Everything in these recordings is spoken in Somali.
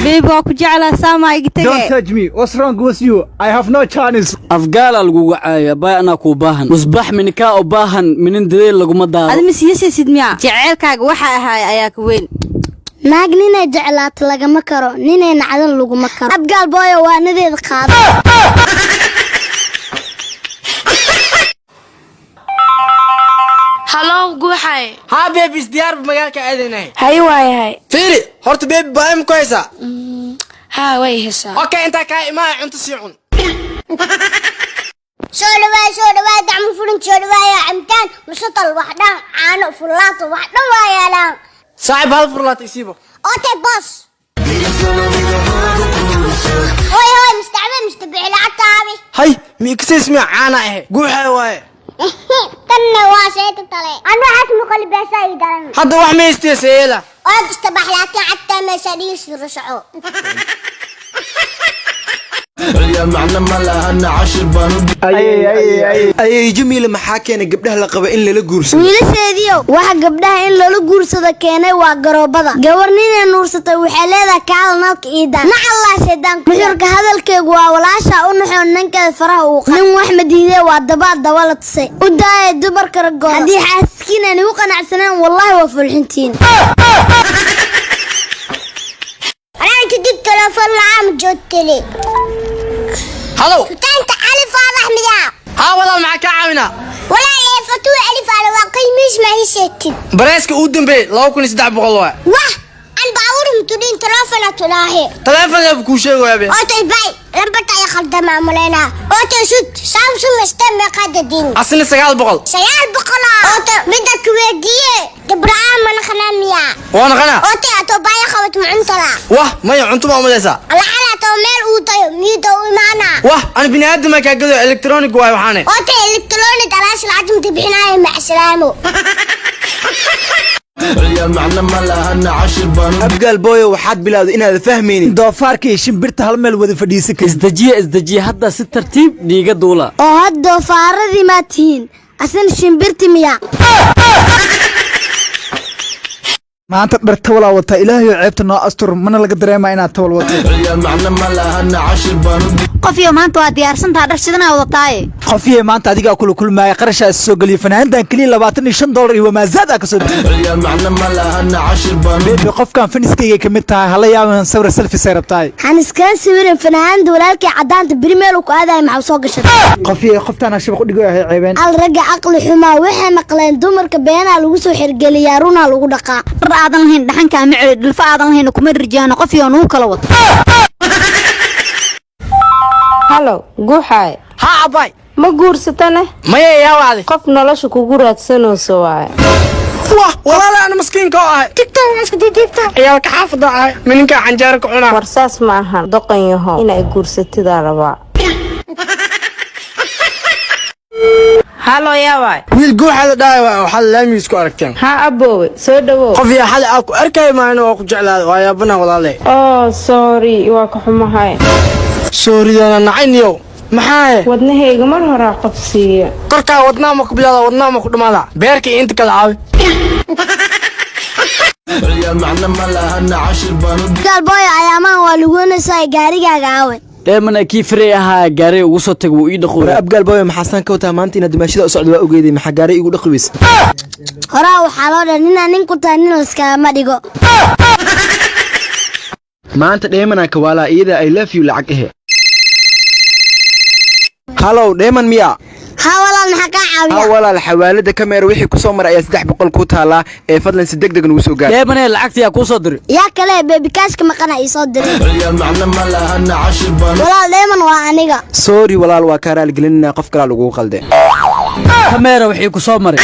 Babe, waa ku jeclaa, saamaa iga Don't tage. touch me. What's wrong with you? I have no chance. Afgaala laguga caaya bay, anaa kuu baahan musbax minikaa u baahan minin dadeel laguma daaro. Adi ma siiyasaysid miyaa? Jaceylkaaga waxa ahaay ayaa ka weyn. Naag ninay jeclaato lagama karo, ninay nacdan laguma karo. Abgaal booyo, waanadeeda qaada. Halow, Guuxay. Haa baby, isdiyaarba, magaalka aadanahay. Hay, waayahay. Fiiri horta baby, baayim ku haysaa? Haa, way heshaa. Okay, intaa kaa imaaya cunto sii cun. Soo dhawaay, soo dhawaay, gacmo furin, soo dhawaaya. Cabitaan, musatal, wax dhan, caano, furlaato, wax dhan waa yaalaan. Saaxib, hal furlaata isiibo. Okay boss. Hoy hoy, mustacbe, mustabici, lacagta aabi. Hay, mi iksays miya? Caana ahe, Guuxay waaye. Tanna waa sheeta tale, an waxaas muqali beesa ii daran. Hadda wax ma haystee, seela. Waad istabax, laakiin cagtaa meesha dhiis soco. Ayay Jamiila, maxaa keenay gabdhaha la qaba in lala guursado? Wiilasheediyow, waxa gabdhaha in lala guursado keenay waa garoobada. Gabar ninay nuursatay waxay leedahay, "Kaala, nalka iidaan." Nacallaa shaydaan. Nuxurka hadalkaygu waa, walaasha u naxoon ninkeeda faraha uu qa nin wax madiidee waa dabaal daba la tusay. U daaya dumarka raggooda. Haddii xaaskiin aan igu qanacsaneen, wallaahi waa fulxintiin. Kadib telefoon la'aan joogtele. Halow. Tutaanka Cali Faadax miyaa? Haa walaal, maxaa kaa caawinaa? Walaa ee fatuu alif ala waa qiimiis, ma ii sheegtid? Bareeska uu dambeeyey 2300 waay. Wah, an baabuur mutudin, telefoona tulaahe. Taleefon leeb kuu sheegayaa be. Otay bay, lambarta ay khaldama amaleynaa. Otay sud, Samsung este meeqa dadin? Asina 900. 900. Ota mida kuweydiiye, gabra'aan mana khanaamiya? Waa naqanaa. Otay atoo baaya qabat mucuntada? Wah maya, cunto ma umalaysaa? Lacala atoo meel uu tayo miyuda u imaana? Wah, ana bini aadama kaa gado, electronic waay waxaane. Otay electronic alaas lacag mta bixinaayo, macsalaamo. Abgaal booyo, waxaad bilowday inaad fahmaynin. Doofaarka iyo shimbirta hal meel wada fadhiisan karin. Isdejiya, isdejiya, hadda si tartiib dhiiga duula. Oo had doofaaradii maa tihiin, asina shimbirti miya? Maanta dhar tawalaa wataa. Ilaahayo ceebta noo astur, mana laga dareemaa inaad tawal wato. Qofiyo, maanta waa diyaarsantaa, dhar shidanaa wadataaye. Qofiye, maanta adigaa kula kulmaaya, qarashaa is soo geliya. Fanaanidan keliya $25 iyo wamaazaad aa kasoo bixi. Baby, qofkan fans-kayga ka mid tahay, hala yaaban, sawir selfie say rabtahay. Han iskaga sawirin fanaanada walaalkii caddaanta, beri meel uu ku aadayo maxaa soo gashatay? Qofiye, qoftaan shabaq u dhigo ahay ceebeen. Al ragga caqli xumaa, waxay maqleen dumarka beenaa lagu soo xirgeliyaa, runaa lagu dhaqaa. Dhar aadan lahayn dhaxankaa ma celi, dhulfa aadan lahayn kuma rijaano. Qofiyo, nugu kala wado. Halow, Guuxaay. Haa abay. Ma guursatane? Maya, yaa wacday? Qof nolosha kugu raadsanayso waaye. Wah walaala, ana maskiinka oo ahay, tigta waan iska didiibta, ciyaalka xaafada ahay, mininka canjeera ku cunaa. War saas ma ahan, doqon yaho, inay guursatidaa rabaa. Halo, yawaay. Wiil Guuxa la dhahay waay, waxaad laamiis ku aragteen. Haa aboowe, soo dhawow. Qof yaa xali aa ku arkay maayna, waa ku jeclaaday, waa yaabana walaale. Oh sorry, waa ka xumahay. Sooridaana nacayniyow, maxaa? Wadnahayga mar horaa qabsiiya. Korkaa wadnaa ma ku bilaada, wadnaa ma ku dhamaada, beerka iyo inta kala caawi. Gaalbooyo, ayaamahan waa lagu wanaysaa, gaarigaaga aawe? Dheemana kii firey ahaa gaariga ugu soo tag, wuu ii dhaqooya. Abgaal booyo, maxaa saan ka wataa maanta? Inaad dumaashada u socdo waa ogeeday, maxaa gaari igu dhaqi weysa? Horaa waxaa loo dhan ninaa nin ku tahay nin laskagama dhigo. Maanta Dheemanaa kawaalaa, iyada I love you lacag ehe. Halow, Dheeman miya? Haa walaal, maxaa kaa Ha caawiya? Walaal, xawaalada kameera wixii ku soo maray ayaa 300 ku taalaa ee fadlan si deg deg nugu soo gaar. Dheemane, lacagta yaa kuu soo diray? Yaa kale, baby kaashka maqana ii soo diray. Walaal, Dheeman waa aniga. Sorry walaal, waa kaa raaligelinaa, qof kalaa lagugu qalde. Kameera wixii ku soo maray.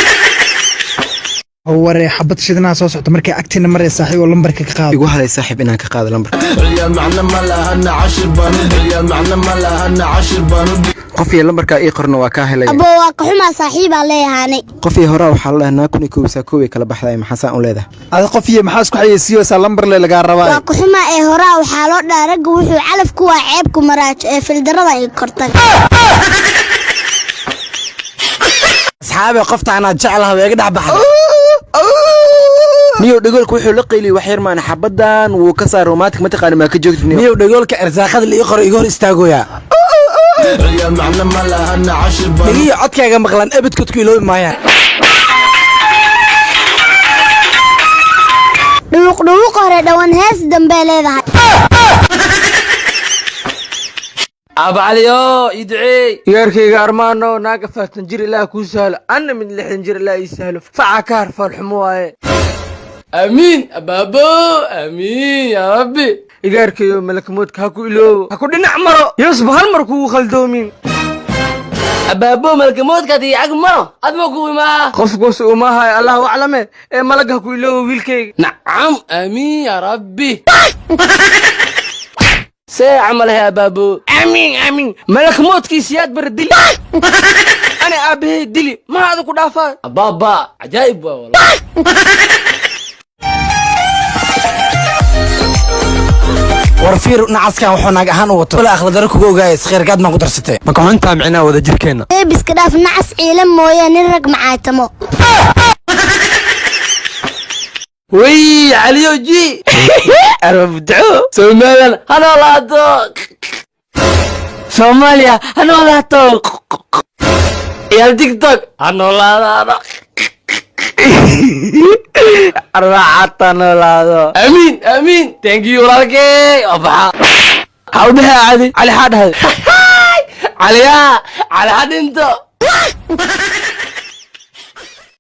Waree, xabad shidanaha soo socota, markay agtiina maraya saaxiib oo lambarka ka qaado. Igu halay saaxiib inaan ka qaado lambarka. Qof iyo lambarkaa ii qorna waa kaa helaya. Abo, waa ka xumaa, saaxiibaa leeyahaanay. Qof iyo horaa waxaa la dhahaa naa 1001 saa kow ay kala baxday, maxaa saan u leedahay? Ada qof iyo maxaa isku xayeysiiyeysaa? Lambar le lagaa rabaa. Waa ka xumaa ee horaa waxaa loo dhaha ragga wuxuu calaf ku waa ceebku maraajo ee fildarada ay kortay. Asxaabe, qofta anaad jeclaha way iga dhex baxday. Niyow, dhagoolka wuxuu la qayliyey wax yar maana, xabadan wuu ka saar romantic, mataqaana, maa ka joogtid niyow. Niyow, dhagoolka irsaaqada la ii qoro iga hor istaagooya. Dhegihii codkaaga maqlaan ebedkood ku iloobi maayaan. Dhuuq dhuuq hore dhowaan hees dambee leedahay. Aabacaliyo, ii duceey. Yeerkayga Armaano, naag 40 jir ilaah kuu sahlo, anna mid 60 jir ilaah ii sahlo. Faca ka har foolxumo waaye. Aamiin abaabo, aamiin yaa rabbi. Igaarkayo, malakamoodka ha ku iloobo, ha ku dhinac maro, yoosba hal mar kugu khaldoomin. Abaabo, malkamoodkaad iyo ag maro adma ku imaa. Qofkuus uma hayo, allahu aclame, ee malagga ha ku iloobo, wiilkayga. Nacam, aamiin yaa rabbi. See camal he, abaabo? Amiin, amiin. Malakamoodkiisa yaad bara dili, ani aabbahay dili maha ada ku dhaafaa. Abaaba, cajaa'ib waa wallahi. War fiir nacaskan wuxuu naag ahaan u wato, wala akhlaaq kuga ogaaya, iskheergaad maan ku darsatee. Maka xuntaa micnaha wada jirkeenna? Beebiska dhaaf, nacas ciilan mooye nin rag macaatamo. Wey Caliyo ji arbabdaco, Somalilan ha noolaato, Soomaaliya ha noolaato, ciyaal TikTok ha noolaadaano, arbacata noolaado. Amiin, amiin, thank you walaalkey. Waa baxa hawdhaha cadi Cali xaa dhahay. Caliyaa, Cali ha dhinto.